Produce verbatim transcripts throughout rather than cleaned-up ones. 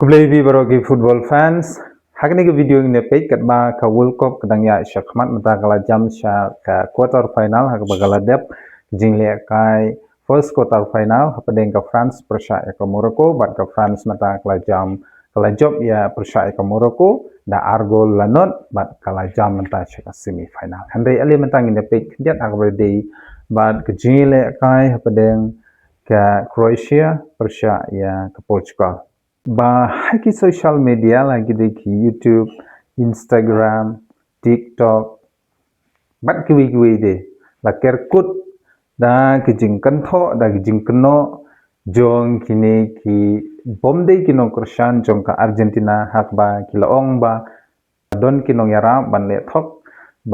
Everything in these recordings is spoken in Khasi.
Khublei ïa phi baroh ki football fans. Ha kane ka video ngin ïa peit katba ka World Cup ka dang ïaid shakhmat, mynta ka la jam sha ka quarter final ha kaba ka la dep ka jinglehkai first quarter final hapdeng ka France pyrshah ïa ka Morocco, bad ka France mynta ka la jam, ka la jop ïa pyrshah ïa ka Morocco da ar gol la not, bad ka la jam mynta sha ka semi final. Hynrei ale mynta ngin ïa peit khyndiat ha kaba dei bad ka jinglehkai hapdeng ka Croatia pyrshah ïa ka Portugal. Ba ha ki social media, la ki dei ki YouTube, Instagram, TikTok, bad kiwei kiwei de, la kerkut da ki jingkynthoh, da ki jingkynnoh jong kine ki bym dei ki nongkyrshan jong ka Argentina, ha kaba ki la ong ba don ki nongïarap ban leh thok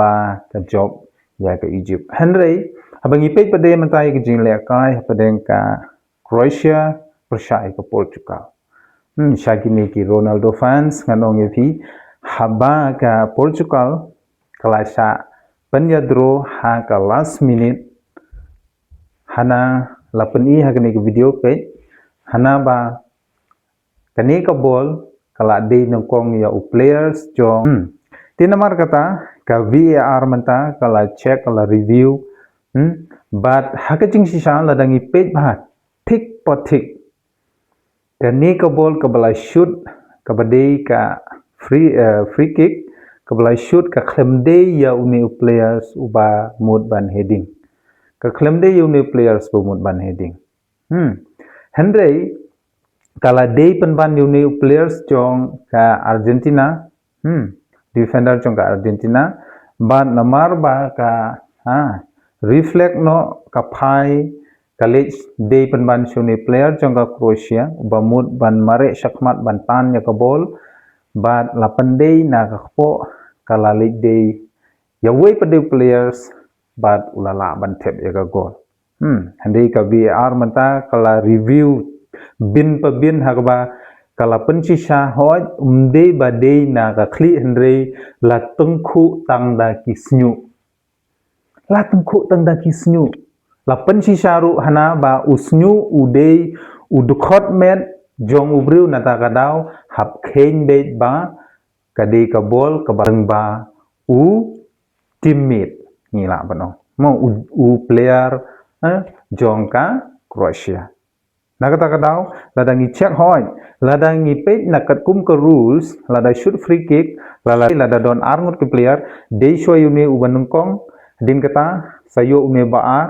ba ka jop ïa ka Egypt. Hynrei haba ngi peit pat de mynta ïa ka jinglehkai hapdeng ka Croatia pyrshah ïa ka Portugal. Hmm, sha kine ki Ronaldo fans ngan ong ïa phi, haba ka Portugal ka la shah pynïadraw ha ka last minute, hana la pyni ha kane ka video peit, hana ba kane ka bol ka la dei nyngkong ïa u players jong. Hmm. Te namar kata ka VAR mynta ka la check, ka la review. Hmm. Bad ha ka jingshisha lada ngi peit bha thik pa thik, kane ka bol kaba la shoot, kaba dei ka free, eh, free kick, kaba la shoot ka khlem dei ïa une u players uba mut ban heading. Ka khlem dei ïa une u players uba mut ban heading. Hmm. Hynrei ka la dei pynban ïa une u players jong ka Argentina. Hmm. Defender jong ka Argentina. Bad namar ba ka, ha, reflect noh ka phai, ka leit dei pynban sha une u player jong ka Croatia uba mut ban mareh shakhmat ban tan ïa ka bol. Bad la pyndei na ka kpoh, ka la leit dei ïa uwei pat de u players, bad u la lah ban thep ïa ka gol. Hmm, hynrei ka VAR mynta ka la review bin pa bin ha kaba ka la pynshisha, hooid, ym dei ba dei na ka khlieh, hynrei la tyngkhuh tang da ki shñiuh. La tyngkhuh tang da ki shñiuh. La pynshisha ruh hana ba u shñiuh u dei u dkhot met jong u briew, na kata ka daw hap kheiñ beit ba ka dei ka bol kaba tang ba u teammate, ngi lah ban ong. Mo, u, u player, eh, jong ka Croatia. Na kata ka daw, lada ngi check, hooid, lada ngi peit na katkum ka rules, lada shoot free kick, lada, lada don arngut ki player, dei shuwa ïa une uba nyngkong, hadien kata sa ïoh une ba ar.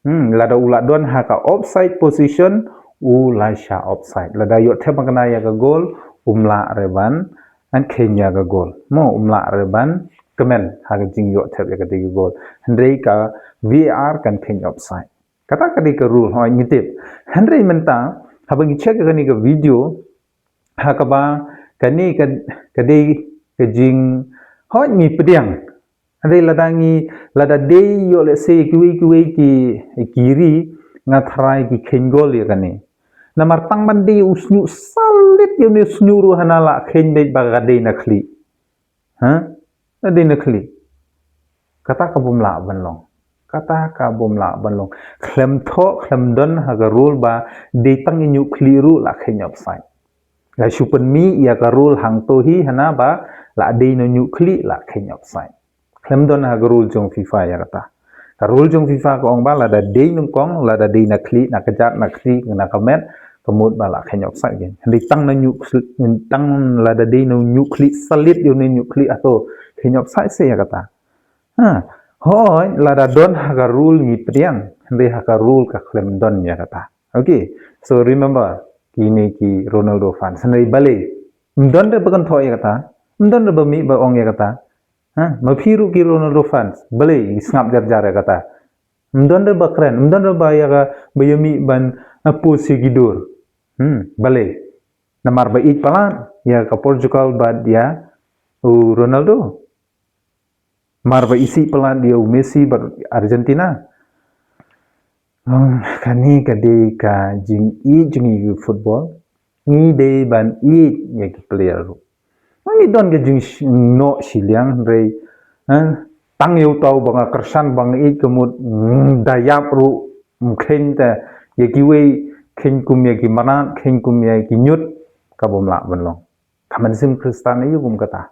Hmm, lada u la don ha ka offside position, u la shah offside. Lada ïoh thep makna ïa ka gol, um lah re ban kheiñ ïa ka gol. Mo, um lah re ban kmen ha ka jingïoh thep ïa kata ka gol. Hynrei ka VAR kan kheiñ offside. Kata ka dei ka rule, hooid, ngi tip. Hynrei mynta haba ngi check ïa kane ka video, ha kaba kane ka, ka dei ka jing, hooid, ngi pdiang. Hynrei lada ngi, lada dei ïoh, let's say, kiwei kiwei ki, ki ri, nga tharai ki kheiñ gol ïa kane. Namar tang ban dei u shñiuh salit ïa une u shñiuh ruh hana la kheiñ beit ba ka dei na khlieh. Ha? Ka dei na khlieh. Kata ka bym lah ban long. Kata ka bym lah ban long. Khlem thoh, khlem don ha ka rule ba dei tang ïa u ñiuh khlieh ruh la kheiñ offside. Nga shu pynmih ïa ka rule hangto hi hana ba la dei na u ñiuh khlieh la kheiñ offside. Khlem don ha ka rule jong FIFA ïa kata. Ka rule jong FIFA ka ong ba lada dei nyngkong, lada dei na khlieh, na kjat, na khlieh, na ka met, ka mut ba la kheiñ offside kein. Hynrei tang na u ñiuh khlieh, tang lada dei na u ñiuh khlieh salit ïa une u ñiuh khlieh, hato kheiñ offside se ïa kata? Ha. Hooid, lada don ha ka rule ngi pdiang, hynrei ha ka rule ka khlem don ïa kata. Okay, so remember, kine ki Ronaldo fans, hynrei balei? Ym don re ba kynthoh ïa kata, ym don re ba mih ba ong ïa kata. Ha, ma phi ruh ki Ronaldo fans, balei ngi sngap jar jar ïa kata? Ym don re ba kren, ym don re ba ïa ka, ba ïa mih ban, ah, post ïa ki dur. Hmm, balei? Namar ba ïeit palat ïa ka Portugal bad ïa u Ronaldo. Mar ba isih palat ïa u Messi bad Argentina. Hmm, kane ka dei ka jingïeit jong ngi ki football. Ngi dei ban ïeit ïa ki player ruh. Ngi don ka jingsh-, noh shiliang, hynrei, eh, tang ïa uta uba nga kyrshan ba nga ïeit ka mut, mm, da ïap ruh, mm, kheiñ te ïa kiwei, kheiñ kum ïa ki mrad, kheiñ kum ïa ki ñiut. ka bym lah ban long. Ka mynsiem Khristan aïu kum kata.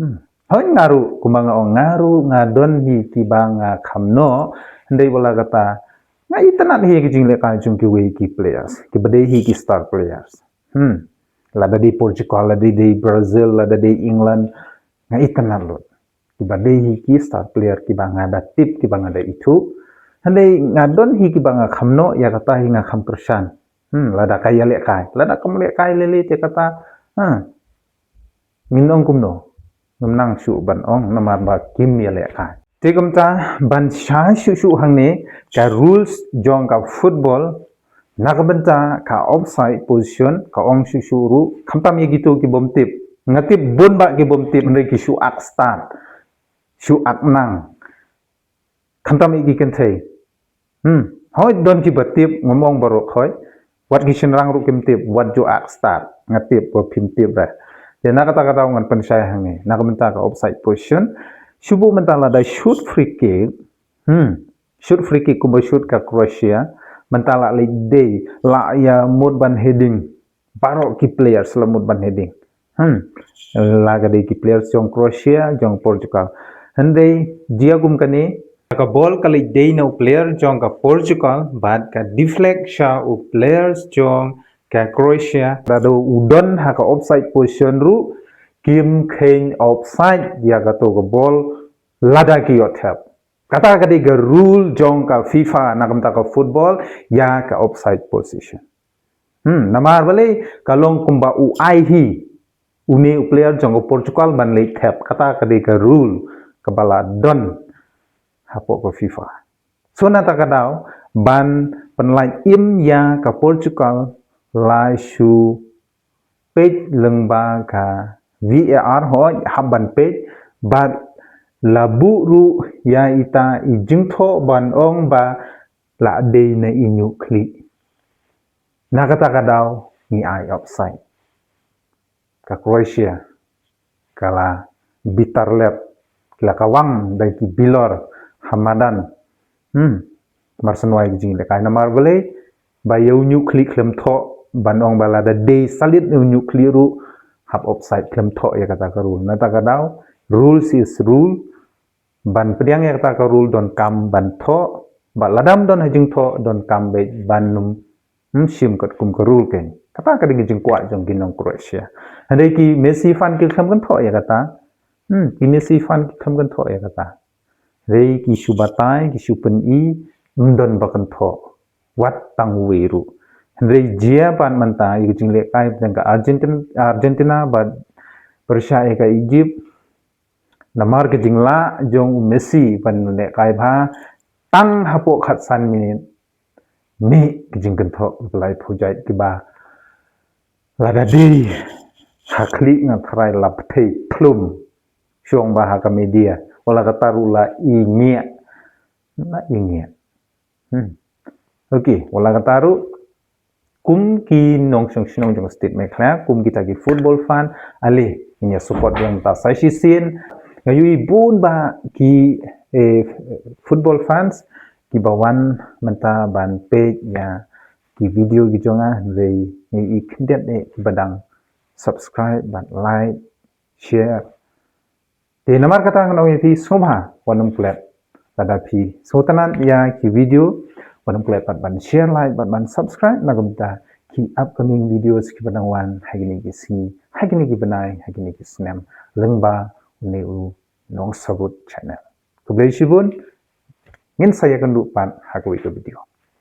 Hmm. Hoi nga ruh, kumba nga ong nga ruh, nga don hi kiba nga kham noh, hynrei wat la kata, nga itynnad hi ki jinglehkai jong kiwei ki players, kiba dei hi ki star players. Hmm. Lada dei Portugal, lada dei Brazil, lada dei England, nga itynnad lut. Kiba dei hi ki star player, kiba nga da tip, kiba nga da ithuh. Hynrei nga don hi kiba nga kham noh, ïa kata hi nga kham kyrshan. Hmm, lada ka ïalehkai, lada kam lehkai lei lei te kata. Ha. Ngin ong kumno? Ngam nang shuh ban ong namar ba kim ïalehkai. Te kumta ban shai shuh shuh hangne ka rules jong ka football, na ka bynta ka offside position, ka ong shuh shuh ruh, khamtam ïa kito ki bym tip. Nga tip bun bah ki bym tip, hynrei ki shu ak start, shu ak nang. Khamtam ïa ki kynthei. Hmm. Hoi don kiba tip, ngam ong baroh hoi. Wat ki shynrang ruh kim tip, wat ju ak start. Nga tip, wat phim tip dah. Te na kata ka daw ngan pynshai hangne. Na ka bynta ka offside position. Shu buh mynta lada shoot free kick. Hmm. Shoot free kick kumba shoot ka Croatia. Mynta la leit dei, la ïa mut ban heading. Baroh ki players la mut ban heading. Hmm. La ka dei ki players jong Croatia, jong Portugal. Hynrei jia kum kane, ka bol ka leit dei na u player jong ka Portugal, bad ka deflect sha u players jong ka Croatia. Lada u don ha ka offside position ruh, kim kheiñ offside ïa kato ka bol lada ki ïoh thep. Kata ka dei ka rule jong ka FIFA na ka bynta ka football, ïa ka offside position. Hmm, namar balei ka long kumba u ai hi une u player jong ka Portugal ban leit thep. Kata ka dei ka rule kaba la don hapoh ka FIFA. So na kata ka daw ban pynlait im ïa ka Portugal la shu peit lyngba ka VAR, hoi hap ban peit, bad la buh ruh ïa ita i jingthoh ban ong ba la dei na i ñiuh khlieh. Na kata ka daw ngi ai offside. Ka Croatia ka la bitar lep, ki la kawang da ki bilor ha madan. Hmm. Mar shen wai ki jinglehkai namar balei ba ïa u ñiuh khlieh khlem thoh, ban ong ba lada dei salit u ñiuh khlieh ruh hap offside, khlem thoh ïa kata ka rule. Na kata ka daw, rules is rule. Ban pdiang ïa kata ka rule donkam ban thoh, bad lada ym don ha jingthoh donkam beit ban ym shim katkum ka rule kein. Kata ka dei ka jingkwah jong ki nong Croatia. Hynrei ki Messi fan ki khlem kynthoh ïa kata. Hmm, ki Messi fan ki khlem kynthoh ïa kata. Hynrei ki shu batai, ki shu pyni, ym don ba kynthoh. Wat tang uwei ruh. Hynrei jia pat mynta ïa ka jinglehkai pdeng ka Argentin-, Argentina bad pyrshah ïa ka Egypt. Namar ka jinglah jong u Messi ban lehkai bha tang hapoh khatsan minit. Mih ka jingkynthoh ka lai phew jait kiba lada dei ha khlieh nga tharai la pyrthei phlum. Shong ba ha ka media, wat la kata ruh la i ngiah. La i ngiah. Hmm. Okay, wat la kata ruh, kum ki nongshong shnong jong state Meghalaya, kum kita ki football fan, ale ngin ïa support ïa kata sa shisien. Nga ïohi bun bah ki, eh, football fans kiba wan mynta ban peit ïa ki video ki jong nga, hynrei ngi i khyndiat eh kiba dang subscribe bad like, share. Te namar kata ngan ong ïa phi sngewbha wat nym klet. Lada phi sngewtynnat ïa ki video, wat nym klet pat ban share, like bad ban subscribe na ka bynta ki upcoming videos kiba dang wan ha kine ki sngi, ha kine ki bnai, ha kine ki snem lyngba une u Nongsabut channel. Khublei shibun. Ngin sa ïakynduh pat ha kawei ka video.